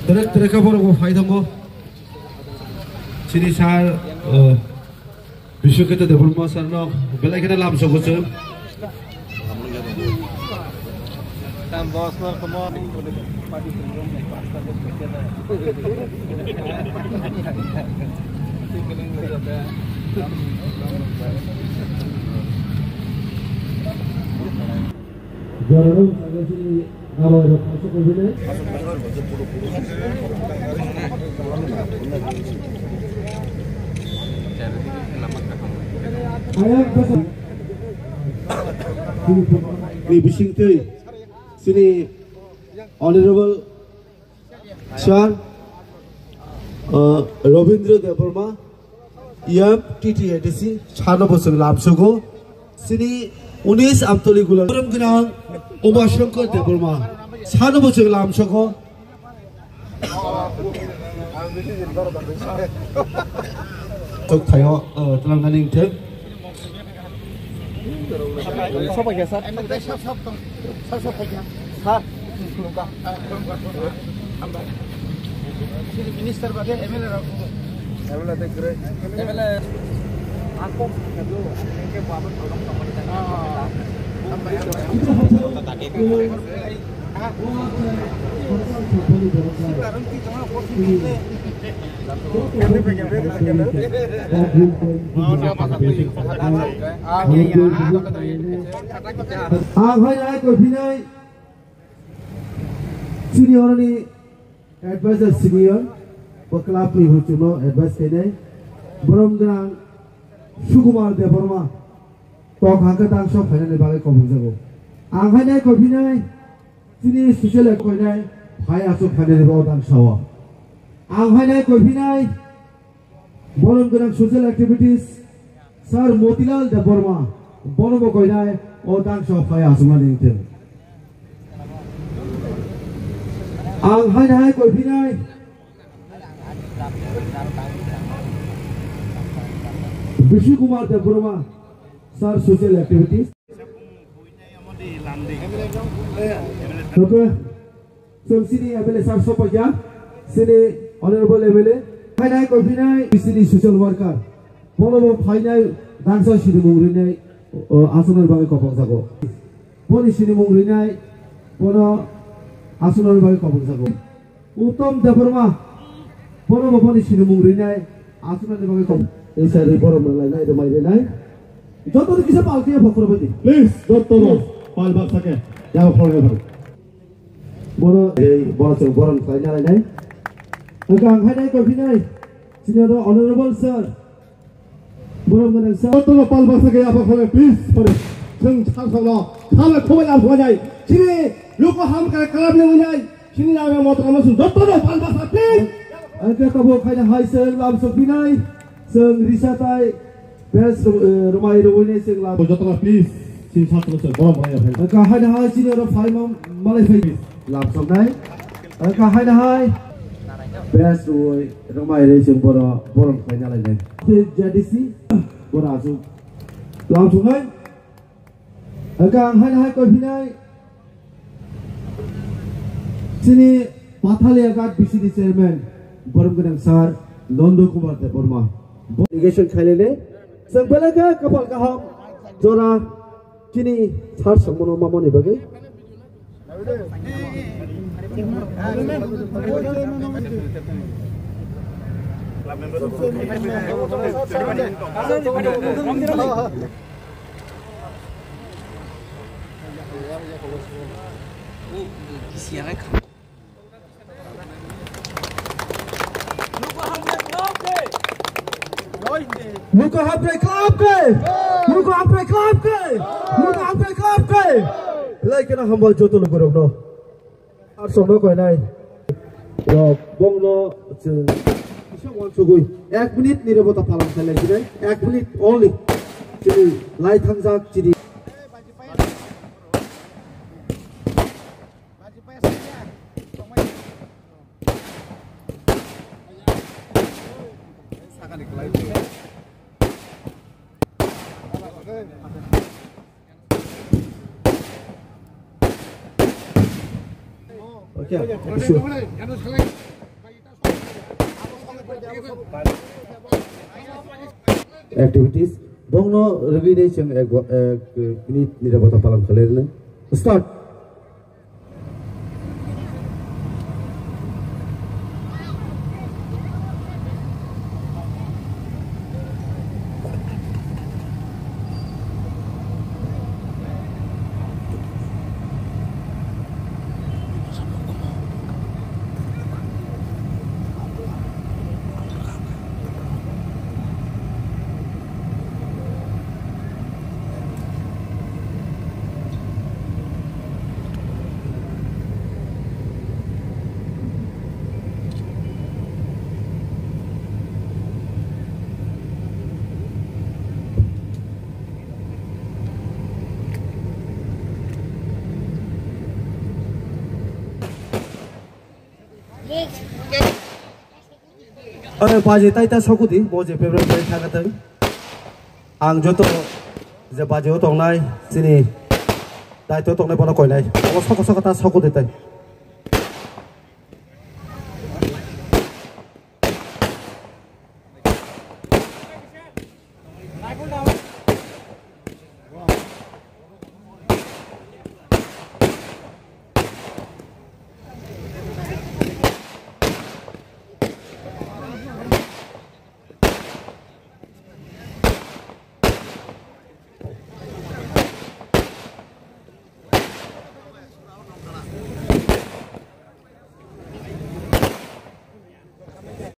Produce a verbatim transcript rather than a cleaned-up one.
Tere, tere ka borok bo phai tongo. Chini sir, eh, Biswakanta Debbarma sir no belai kheno lam sogo chwng. Jorano saga chini nabai rok asuk kobine. Ayang kasa. Ni bising twi. Chini Honorable Sir, uh, Rabindra Debbarma, E M T T A D C, sano bo chwng lamsogo. Chini unis Amtoli Gula. Borom gwnang Uma Shankar Debbarma, sano bo chwng lamsogo. Tok thaio, uh, twlang nani thek. Sir, khulumkha. Sir, khulumkha. Sir, minister bade M L A rok. M L A de kre. M L A. Angkok. Ah, ah. Ang hai nai koi phinai. Chini oroni advisor senior, bo club ni huchuno advice khainai. Borom gwnang Sukumar Debbarma. Tok hangke tang sok phainani bagwi kobong jago. Ang hai nai koi phinai. Chini social work koinai phai aswk phainani bo tang sao. Ang hai nai koi phinai. Borom gwnang social activities, Sir Motilal Debbarma, bono bo koinai o tang sao phai aswkmani wngthung. Ang hai hai koi phinai. Bishi Kumar Debbarma, Sir Social Activities. Okay. Chwng chini M L A sir sophaikha, chini honorable M L A. Phainai koi phinai chini social worker. Bono bo phainai dangsa sinimung rinai, o, aswknani bagwi kobong jago. Boni sinimung rinai, bono aswknani bagwi kobong jago. Uttom Debbarma, bono bo boni sinimung rinai, aswknani bagwi kom. Isari borom rwlainai, rwmai rinai. Joto ni kisa pal khe bokhorok bai di. Please, joto no pal baksa khe. Yago khorok bai. Bono, ei, bono chwng borom khlai nalainai. Wngkha ang khainai koi phinai. Senior honorable sir. Borom gwnang sir. Joto no pal baksa khe, yago khorok bai, please, pare. Chwng sar sokno. Khala khobai lam khwajai. Chini luku ham kare kalam ni unai. Chini lama motor ama sung joto no pal baksa, please. Ang khe tabo khaina hai sir lam sokpinai. Chwng risa tai best, eh, rwmai rwui ni chwng lam. Joto no please. Chini satro se borom rwya phai. Ang khe haina hai chini oro phai ma-, malai phai. Lam soknai. Ang khe haina hai best rwui rwmai rwui chwng boro borom khlai nalainai. J D C boro aswk lam soknai. Ang hai hai koi phinai chini Pathalia Ghat B C D chairman borom gwnang sir Nondo Kumar Debbarma. Delegation khailele chwng belai khe kapal kaham jora chini sir songmano mamani bagwi. Luka Hamkrai Club ke! Luka Hamkrai Club ke! Luka Hamkrai Club ke! Belai kheno hambai joto lukurokno. Ar songno koinai. Rok bongno chwng kisa uansugui ek minute ni rebo ta palan khailai sinai. Ek minute only. Chini lai thangjak chini. Activities. Bongno rwgwi de chwng ek bo-, ek minute nirabota palan khlai rwna. Start. Ore baji tai ta sokudi, bo je February bai thangkha tang. Ang joto je baji o tongnai, chini daito tongnai bono koinai. Obo soko soko ta sokudi tai.